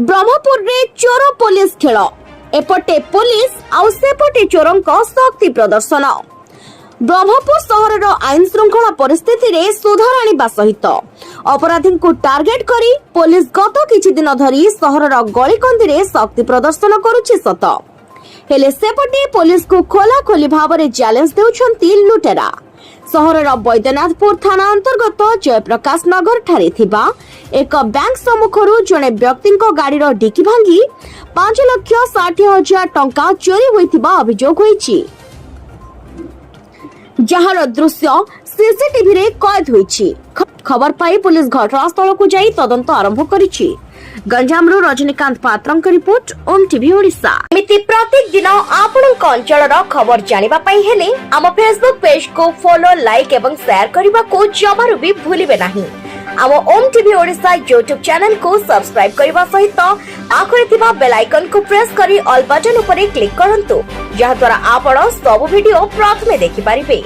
ବ୍ରହ୍ମପୁରରେ ଚୋର ପୋଲିସ ଖେଳ। ଏପଟେ ପୋଲିସ ଆଉ ସେପଟେ ଚୋରଙ୍କ ଶକ୍ତି ପ୍ରଦର୍ଶନ। ବ୍ରହ୍ମପୁର ସହରର ଆଇନ ଶୃଙ୍ଖଳା ପରିସ୍ଥିତିରେ ସୁଧାର ଆଣିବା ସହିତ ଅପରାଧୀଙ୍କୁ ଟାର୍ଗେଟ କରି ପୋଲିସ ଗତ କିଛି ଦିନ ଧରି ସହରର ଗଳିକନ୍ଦିରେ ଶକ୍ତି ପ୍ରଦର୍ଶନ କରୁଛି ସତ, ହେଲେ ସେପଟେ ପୋଲିସକୁ ଖୋଲାଖୋଲି ଭାବରେ ଚ୍ୟାଲେଞ୍ଜ ଦେଉଛନ୍ତି ଲୁଟେରା। ସହରର ବୈଦ୍ୟନାଥପୁର ଥାନା ଅନ୍ତର୍ଗତ ଜୟପ୍ରକାଶ ନଗର ଠାରେ ଥିବା ଏକ ବ୍ୟାଙ୍କ ସମ୍ମୁଖରୁ ଜଣେ ବ୍ୟକ୍ତିଙ୍କ ଗାଡ଼ିର ଡିକି ଭାଙ୍ଗି 5,60,000 ଟଙ୍କା ଚୋରି ହୋଇଥିବା ଅଭିଯୋଗ ହୋଇଛି, ଯାହାର ଦୃଶ୍ୟ ସିସିଟିଭିରେ କଏଦ ହୋଇଛି। ଖବର ପାଇ ପୋଲିସ ଘଟଣାସ୍ଥଳକୁ ଯାଇ ତଦନ୍ତ ଆରମ୍ଭ କରିଛି। ଗଞ୍ଜାମରୁ ରଜନୀକାନ୍ତ ପାତ୍ରଙ୍କ ରିପୋର୍ଟ, ଓମ୍ ଟିଭି ଓଡ଼ିଶା। ଏମିତି ପ୍ରତ୍ୟେକ ଦିନ ଆପଣଙ୍କ ଅଞ୍ଚଳର ଖବର ଜାଣିବା ପାଇଁ ହେଲେ ଆମ ଫେସବୁକ୍ ପେଜକୁ ଫଲୋ, ଲାଇକ୍ ଏବଂ ସେୟାର କରିବାକୁ ଜମାରୁ ବି ଭୁଲିବେ ନାହିଁ। ଆମ ଓମ୍ ଟିଭି ଓଡ଼ିଶା ୟୁଟ୍ୟୁବ ଚ୍ୟାନେଲକୁ ସବସ୍କ୍ରାଇବ କରିବା ସହିତ ପାଖରେ ଥିବା ବେଲ୍ ଆଇକନକୁ ପ୍ରେସ୍ କରି ଅଲ୍ ବଟନ୍ ଉପରେ କ୍ଲିକ୍ କରନ୍ତୁ, ଯାହାଦ୍ୱାରା ଆପଣ ସବୁ ଭିଡିଓ ପ୍ରଥମେ ଦେଖିପାରିବେ।